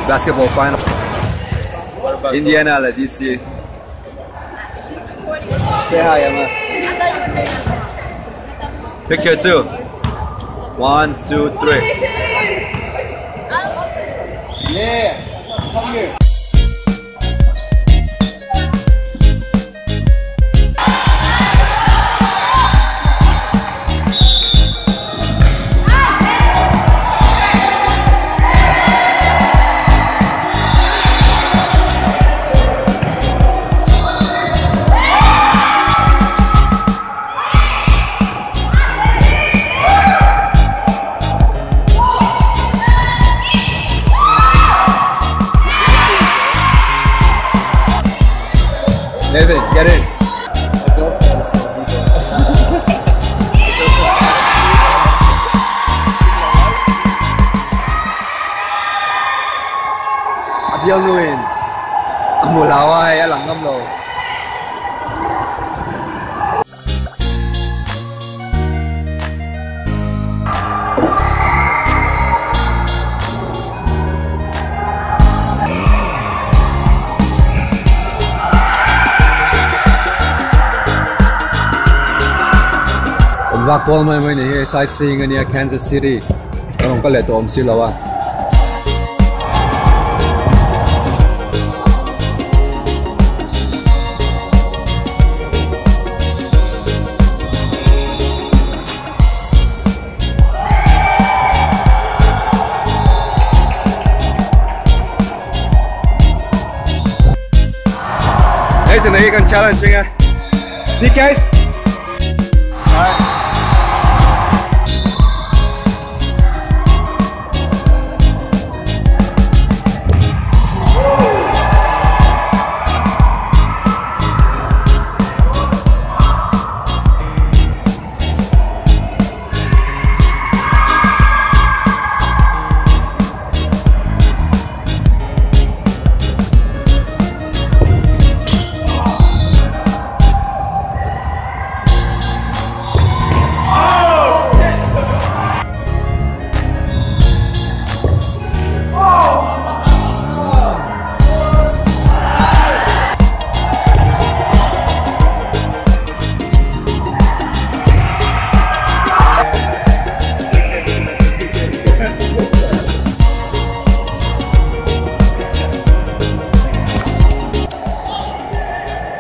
Basketball final Indiana leh DC Say hi Emma Picture two One two three Yeah Come here Nathan, get in. A bial nuin a hmu hlau a hei a lang ngam lo. Kan vak kual mai mai ni hi sightseeing ania Kansas City kan rawn kal leh tawh awm si lo a. Nathan hi kan challenge anga PKs Alright.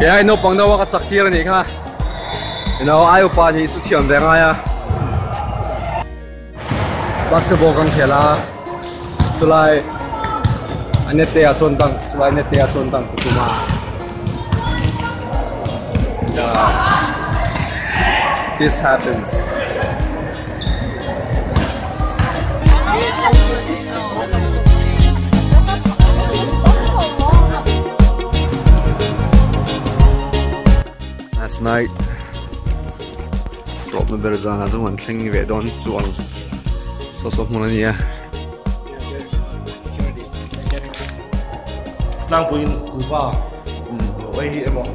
Kei ai naupang deuh a ka chak tir a nih kha you know ai upa nih chu thiam ve ngai a basketball kan khel a chulai a net te ah sawn dang chulai net te ah sawn dang ka tum a this happens. Last night tawpna ber zanah chuan an thleng ve dawn chuang saw saw hmun a ni a. Tlangpuiin kuva lo ei hi emaw.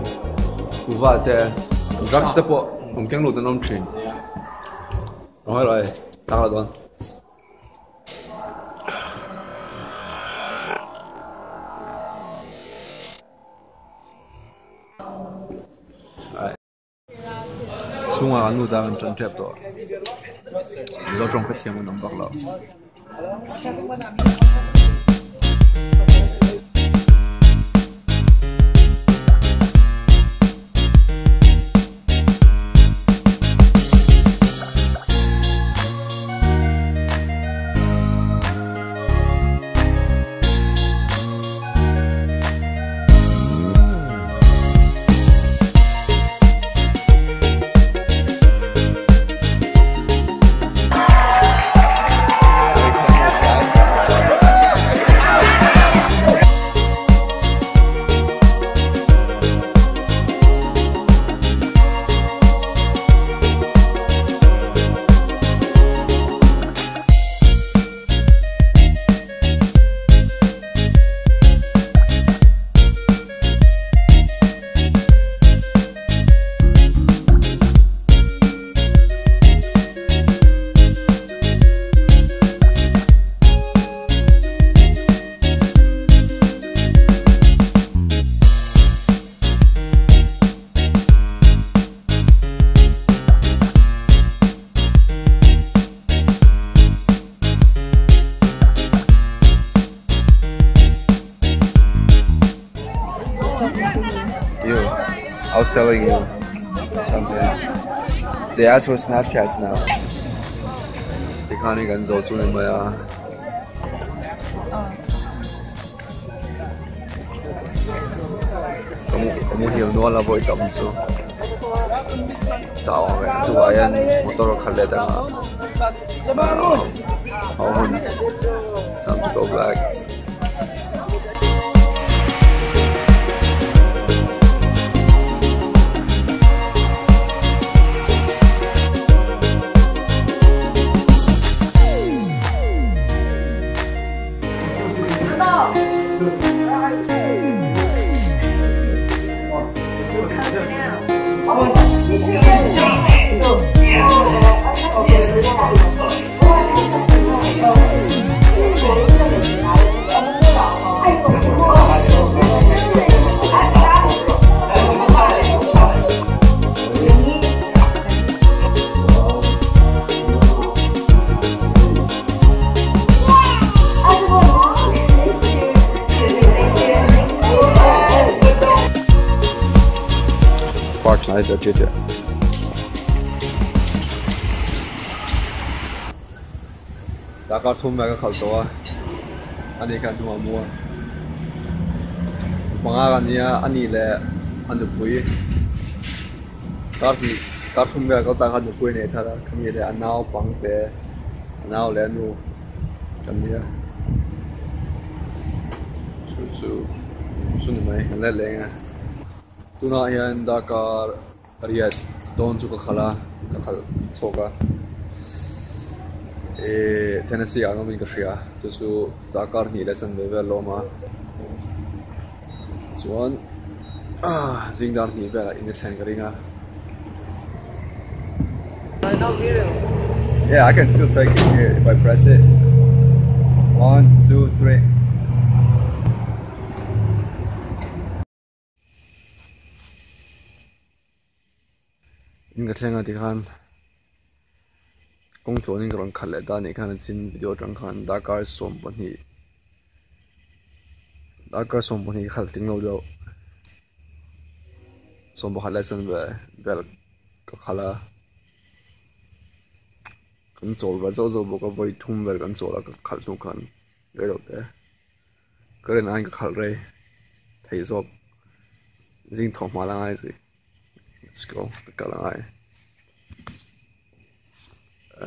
Kuva te drugs te pawh awm keng lut an awm thin. Rawh rawh e tlang la dawn. Chhungah kan lut a kan tan tep tawh Mizo tawng ka thiam an awm vak lo. I was telling you something. They ask for Snapchats now. Tikhan hi kan zo chu ni mai a. Ka mu ka muhil nual a vawi tam chu. Chau ang reng duhah hian motor a khalh let ang a. A hun time to go back. Park hnai ber ṭiah ṭiah. Darkar thum vel ka khalh tawh a, ani khan hnungah a mu a. Panga ka nia a nih leh a nupui kar hnih kar thum vel kal tan khan nupui a nei thar a, ka ni leh a naupang te a nau leh a nu kan nia. Chu chu chu ni mai kan let leng a. Tunah hian darkar Riat dawn chu ka khalh a, ka khalh chhuak a. Ehh Tennessee ah an awmin ka hria, chu chu darkar hnih leh chanve vel a awm a. Chuan ah zing dar hnih velah in a thlen ka ring a. Yeah, I can still take it here if I press it. One, two, three. In ka thleng a tikhan kawng tluanin ka rawn khalh leh ta anih khan a chin video atang khan darkar 12 darkar 12 ka khalh tling lo deuh 11 leh chanve vel ka khalh a kan chawl ve zauh zauh bawk a vawi thum vel kan chawl a ka khalh hnu khan rei lo te. Ka rin aiin ka khalh rei thei zawk zing thawh hma la ngai zui let's go ka kal angai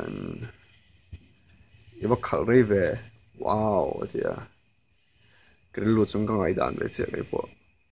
and i va khalh rei ve wow a ti a ka rilru chung ka ngaihdan ve chiah keipawh.